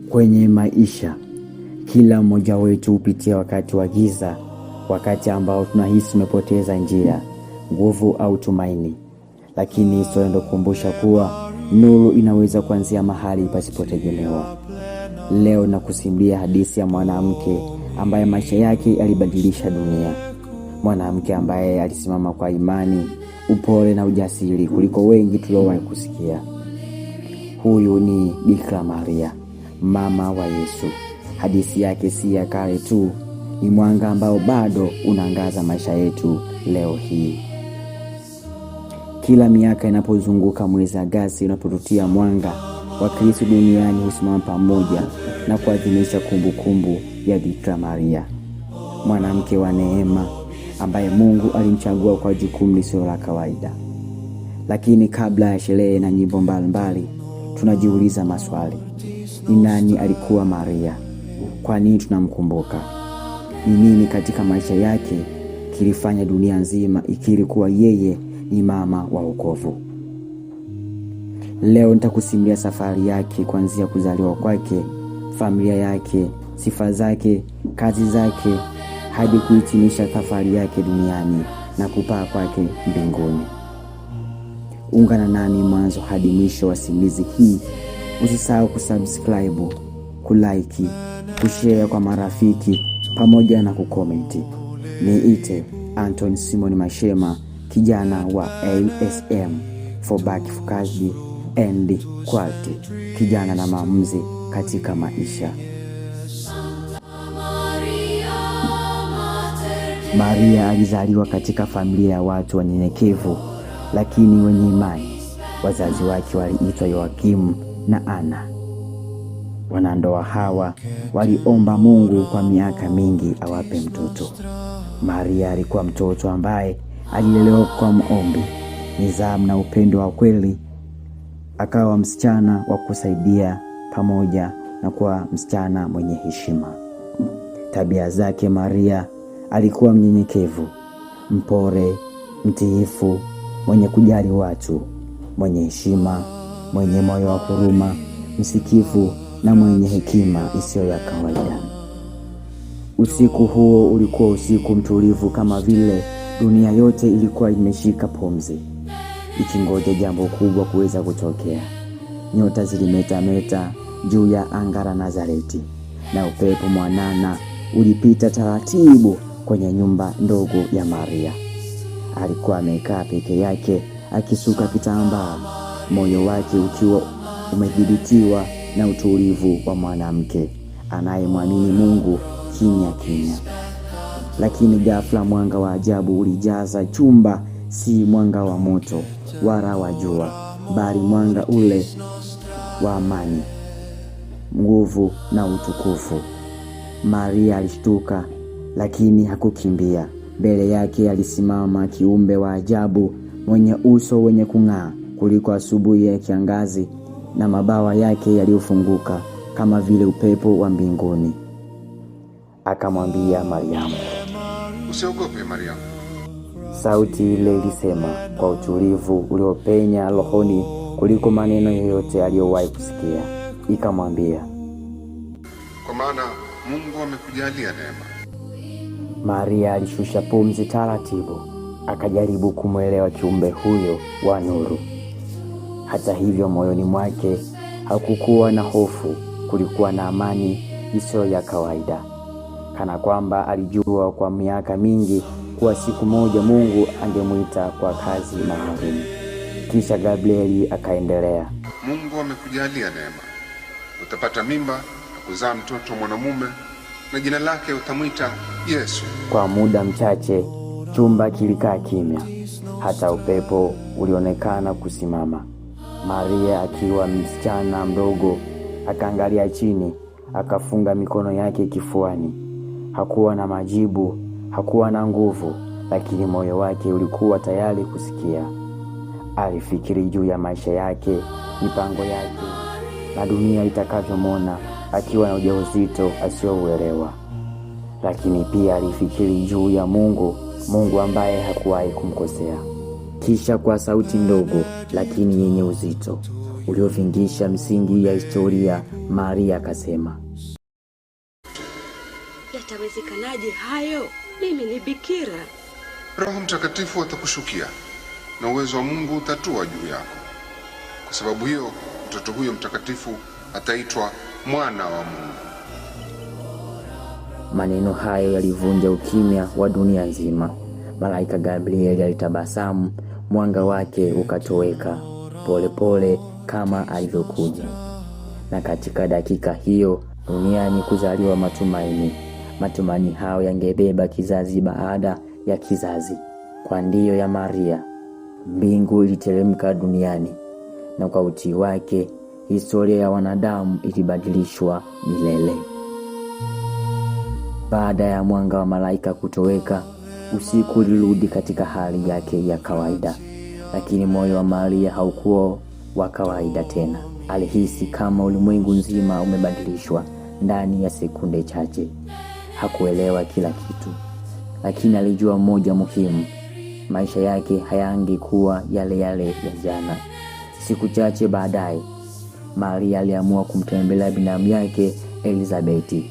Kwenye maisha, kila mmoja wetu hupitia wakati wa giza, wakati ambao tunahisi tumepoteza njia, nguvu au tumaini. Lakini historia inatukumbusha kuwa nuru inaweza kuanzia mahali pasipotegemewa. Leo nakusimulia hadithi ya mwanamke ambaye maisha yake yalibadilisha dunia, mwanamke ambaye alisimama kwa imani, upole na ujasiri kuliko wengi tuliowahi kusikia. Huyu ni Bikira Maria, mama wa Yesu. Hadithi yake si ya kale tu, ni mwanga ambao bado unaangaza maisha yetu leo hii. Kila miaka inapozunguka mwezi Agasti unapotutia mwanga, Wakristo duniani husimama pamoja na kuadhimisha kumbukumbu ya Bikira Maria, mwanamke wa neema ambaye Mungu alimchagua kwa jukumu lisilo la kawaida. Lakini kabla ya sherehe na nyimbo mbalimbali, tunajiuliza maswali. Ni nani alikuwa Maria? Kwa nini tunamkumbuka? Ni nini katika maisha yake kilifanya dunia nzima ikiri kuwa yeye ni mama wa wokovu? Leo nitakusimulia safari yake kuanzia kuzaliwa kwake, familia yake, sifa zake, kazi zake hadi kuhitimisha safari yake duniani na kupaa kwake mbinguni. Ungana nami mwanzo hadi mwisho wa simulizi hii. Usisahau kusubscribe, kulike, kushare kwa marafiki pamoja na kukomenti. Niite Anton Simon Mashema, kijana wa ASM for back focused and quality, kijana na maamuzi katika maisha. Maria alizaliwa katika familia ya watu wanyenyekevu lakini wenye imani. Wazazi wake waliitwa Yoakimu na Ana. Wanandoa hawa waliomba Mungu kwa miaka mingi awape mtoto. Maria alikuwa mtoto ambaye alilelewa kwa maombi, nidhamu na upendo wa kweli. Akawa msichana wa kusaidia pamoja na kuwa msichana mwenye heshima. Tabia zake, Maria alikuwa mnyenyekevu, mpole, mtiifu, mwenye kujali watu, mwenye heshima, mwenye moyo wa huruma, msikivu na mwenye hekima isiyo ya kawaida. Usiku huo ulikuwa usiku mtulivu, kama vile dunia yote ilikuwa imeshika pumzi, ikingoja jambo kubwa kuweza kutokea. Nyota zilimetameta juu ya anga la Nazareti na upepo mwanana ulipita taratibu kwenye nyumba ndogo ya Maria. Alikuwa amekaa peke yake akisuka kitambaa, moyo wake ukiwa umedhibitiwa na utulivu wa mwanamke anayemwamini Mungu kimya kimya. Lakini ghafla mwanga wa ajabu ulijaza chumba, si mwanga wa moto wala wa jua, bali mwanga ule wa amani, nguvu na utukufu. Maria alishtuka, lakini hakukimbia. Mbele yake alisimama kiumbe wa ajabu mwenye uso wenye kung'aa kuliko asubuhi ya kiangazi na mabawa yake yaliyofunguka kama vile upepo wa mbinguni. Akamwambia Mariamu, usiogope Mariamu. Sauti ile ilisema kwa utulivu uliopenya rohoni kuliko maneno yoyote aliyowahi kusikia. Ikamwambia, kwa maana Mungu amekujalia neema. Maria alishusha pumzi taratibu, akajaribu kumwelewa kiumbe huyo wa nuru. Hata hivyo, moyoni mwake hakukuwa na hofu, kulikuwa na amani isiyo ya kawaida, kana kwamba alijua kwa miaka mingi kuwa siku moja Mungu angemwita kwa kazi maalum. Kisha Gabrieli akaendelea, Mungu amekujalia neema, utapata mimba na kuzaa mtoto mwanamume na jina lake utamwita Yesu. Kwa muda mchache chumba kilikaa kimya, hata upepo ulionekana kusimama. Maria akiwa msichana mdogo akaangalia chini, akafunga mikono yake kifuani. Hakuwa na majibu, hakuwa na nguvu, lakini moyo wake ulikuwa tayari kusikia. Alifikiri juu ya maisha yake, mipango yake na dunia itakavyomwona akiwa na ujauzito asiouelewa. Lakini pia alifikiri juu ya Mungu, Mungu ambaye hakuwahi kumkosea. Kisha kwa sauti ndogo lakini yenye uzito uliovingisha msingi ya historia, Maria akasema, Yatawezekanaje hayo? Mimi ni bikira. Roho Mtakatifu atakushukia na uwezo wa Mungu utatua juu yako. Kwa sababu hiyo, mtoto huyo mtakatifu ataitwa Mwana wa Mungu. Maneno hayo yalivunja ukimya wa dunia nzima. Malaika Gabrieli alitabasamu, mwanga wake ukatoweka polepole kama alivyokuja. Na katika dakika hiyo duniani kuzaliwa matumaini. Matumaini hayo yangebeba kizazi baada ya kizazi. Kwa ndiyo ya Maria, mbingu iliteremka duniani, na kwa utii wake historia ya wanadamu ilibadilishwa milele. Baada ya mwanga wa malaika kutoweka, usiku ulirudi katika hali yake ya kawaida, lakini moyo wa Maria haukuwa wa kawaida tena. Alihisi kama ulimwengu nzima umebadilishwa ndani ya sekunde chache. Hakuelewa kila kitu, lakini alijua moja muhimu: maisha yake hayangekuwa yale yale ya jana. Siku chache baadaye, Maria aliamua kumtembelea binamu yake Elizabeti,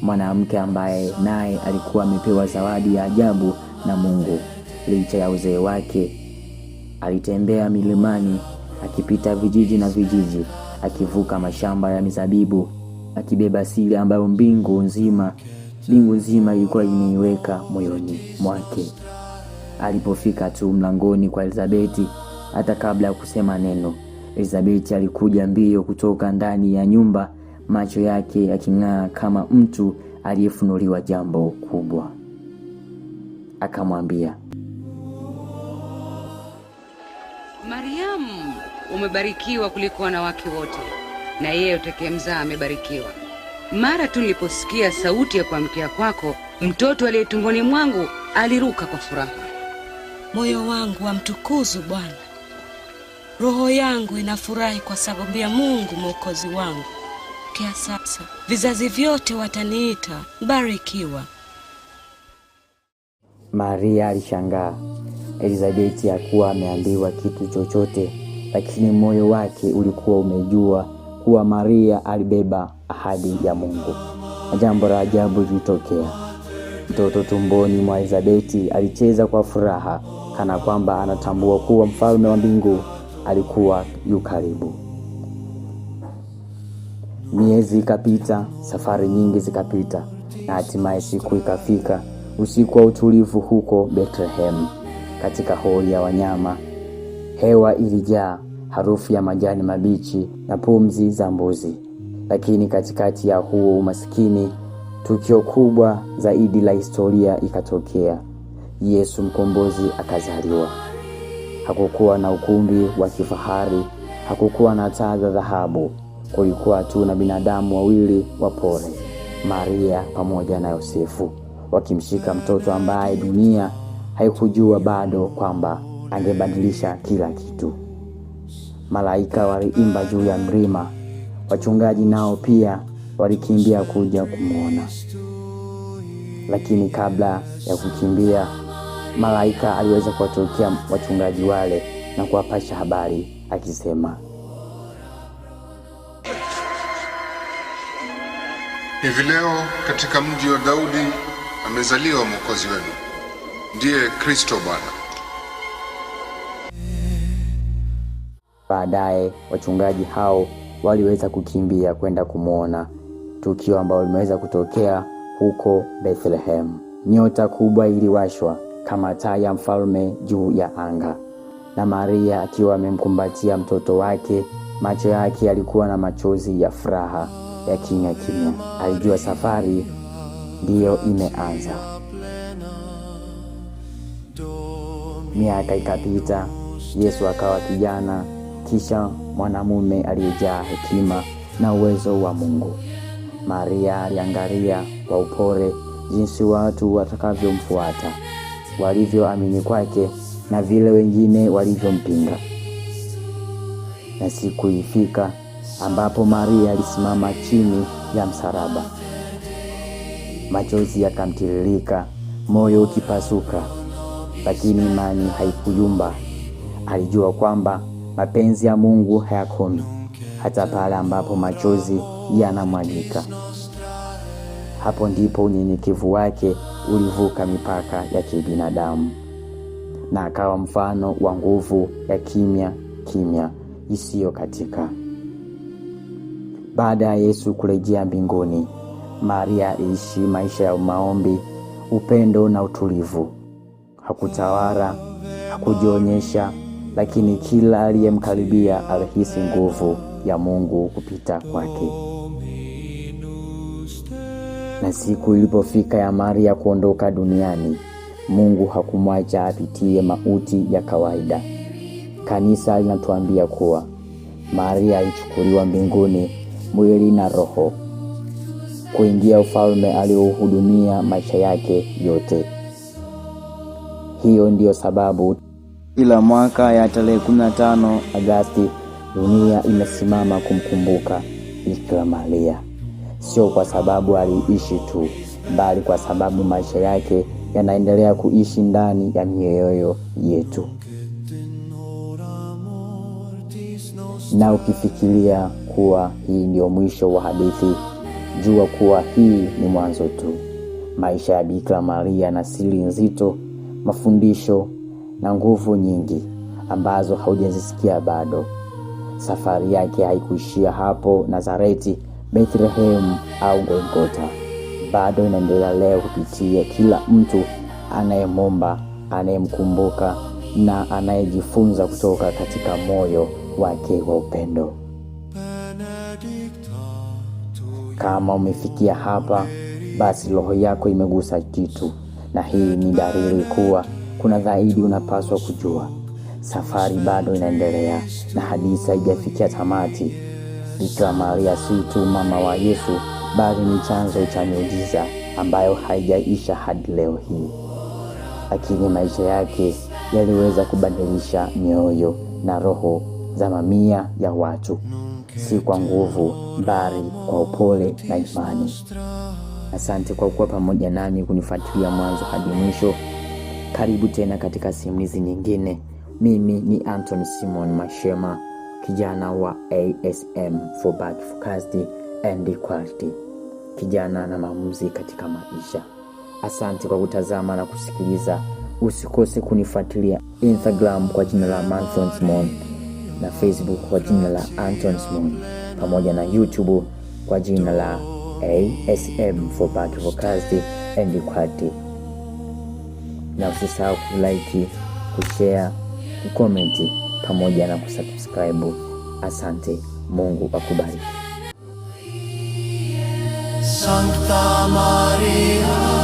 mwanamke ambaye naye alikuwa amepewa zawadi ya ajabu na Mungu. Licha ya uzee wake, alitembea milimani, akipita vijiji na vijiji, akivuka mashamba ya mizabibu, akibeba siri ambayo mbingu nzima ilikuwa imeiweka moyoni mwake. Alipofika tu mlangoni kwa Elizabeti, hata kabla ya kusema neno, Elizabeti alikuja mbio kutoka ndani ya nyumba, macho yake yaking'aa kama mtu aliyefunuliwa jambo kubwa. Akamwambia, Mariamu, umebarikiwa kuliko wanawake wote, na yeye utakayemzaa amebarikiwa. Mara tu niliposikia sauti ya kuamkia kwako, mtoto aliye tumboni mwangu aliruka kwa furaha. Moyo wangu wamtukuzu Bwana, roho yangu inafurahi kwa sababu ya Mungu mwokozi wangu. Kia sasa vizazi vyote wataniita mbarikiwa. Maria alishangaa. Elizabeti hakuwa ameambiwa kitu chochote, lakini moyo wake ulikuwa umejua kuwa Maria alibeba ahadi ya Mungu. Na jambo la ajabu lilitokea. Mtoto tumboni mwa Elizabeti alicheza kwa furaha, kana kwamba anatambua kuwa mfalme wa mbingu alikuwa yu karibu. Miezi ikapita, safari nyingi zikapita, na hatimaye siku ikafika, usiku wa utulivu huko Bethlehem, katika hori ya wanyama. Hewa ilijaa harufu ya majani mabichi na pumzi za mbuzi. Lakini katikati ya huo umasikini, tukio kubwa zaidi la historia ikatokea. Yesu mkombozi akazaliwa. Hakukuwa na ukumbi wa kifahari, hakukuwa na taa za dhahabu. Kulikuwa tu na binadamu wawili wapole, Maria pamoja na Yosefu, wakimshika mtoto ambaye dunia haikujua bado kwamba angebadilisha kila kitu. Malaika waliimba juu ya mlima, wachungaji nao pia walikimbia kuja kumwona. Lakini kabla ya kukimbia, malaika aliweza kuwatokea wachungaji wale na kuwapasha habari akisema, Hivi leo katika mji wa Daudi amezaliwa mwokozi wenu, ndiye Kristo Bwana. Baadaye wachungaji hao waliweza kukimbia kwenda kumwona, tukio ambalo limeweza kutokea huko Bethlehem. Nyota kubwa iliwashwa kama taa ya mfalme juu ya anga, na Maria akiwa amemkumbatia mtoto wake, macho yake yalikuwa na machozi ya furaha ya kimya kimya. Alijua safari ndiyo imeanza. Miaka ikapita, Yesu akawa kijana, kisha mwanamume aliyejaa hekima na uwezo wa Mungu. Maria aliangalia kwa upole jinsi watu watakavyomfuata, walivyoamini kwake na vile wengine walivyompinga. Na siku ilifika ambapo Maria alisimama chini ya msalaba, machozi yakamtiririka, moyo ukipasuka, lakini imani haikuyumba. Alijua kwamba mapenzi ya Mungu hayakomi hata pale ambapo machozi yanamwagika. Hapo ndipo unyenyekevu wake ulivuka mipaka ya kibinadamu na akawa mfano wa nguvu ya kimya kimya isiyo katika. Baada ya Yesu kurejea mbinguni, Maria aliishi maisha ya maombi, upendo na utulivu. Hakutawala, hakujionyesha, lakini kila aliyemkaribia alihisi nguvu ya Mungu kupita kwake. Na siku ilipofika ya Maria kuondoka duniani, Mungu hakumwacha apitie mauti ya kawaida. Kanisa linatuambia kuwa Maria alichukuliwa mbinguni mwili na roho, kuingia ufalme aliohudumia maisha yake yote. Hiyo ndiyo sababu kila mwaka ya tarehe 15 Agasti dunia imesimama kumkumbuka Bikira Maria, sio kwa sababu aliishi tu, bali kwa sababu maisha yake yanaendelea kuishi ndani ya mioyo yetu. Na ukifikiria kuwa hii ndio mwisho wa hadithi, jua kuwa hii ni mwanzo tu. Maisha ya Bikira Maria na siri nzito, mafundisho na nguvu nyingi ambazo haujazisikia bado. Safari yake haikuishia hapo Nazareti, Bethlehemu au Golgotha. Bado inaendelea leo kupitia kila mtu anayemwomba, anayemkumbuka na anayejifunza kutoka katika moyo wake wa upendo. Kama umefikia hapa, basi roho yako imegusa kitu, na hii ni dalili kuwa kuna zaidi unapaswa kujua. Safari bado inaendelea na hadithi haijafikia tamati. Bikira Maria si tu mama wa Yesu, bali ni chanzo cha miujiza ambayo haijaisha hadi leo hii. Lakini maisha yake yaliweza kubadilisha mioyo na roho za mamia ya watu, si kwa nguvu, bali kwa upole na imani. Asante kwa kuwa pamoja nami kunifuatilia mwanzo hadi mwisho. Karibu tena katika simulizi nyingine. Mimi ni Anthony Simon Mashema, kijana wa ASM for Bad Forecast and Quality, kijana na maamuzi katika maisha. Asante kwa kutazama na kusikiliza. Usikose kunifuatilia Instagram kwa jina la Anthony Simon na Facebook kwa jina la Anthony Simon pamoja na YouTube kwa jina la ASM for Bad Forecast and Quality, na usisahau kulike, kushare, kukomenti pamoja na kusubscribe. Asante, Mungu akubariki. Sancta Maria.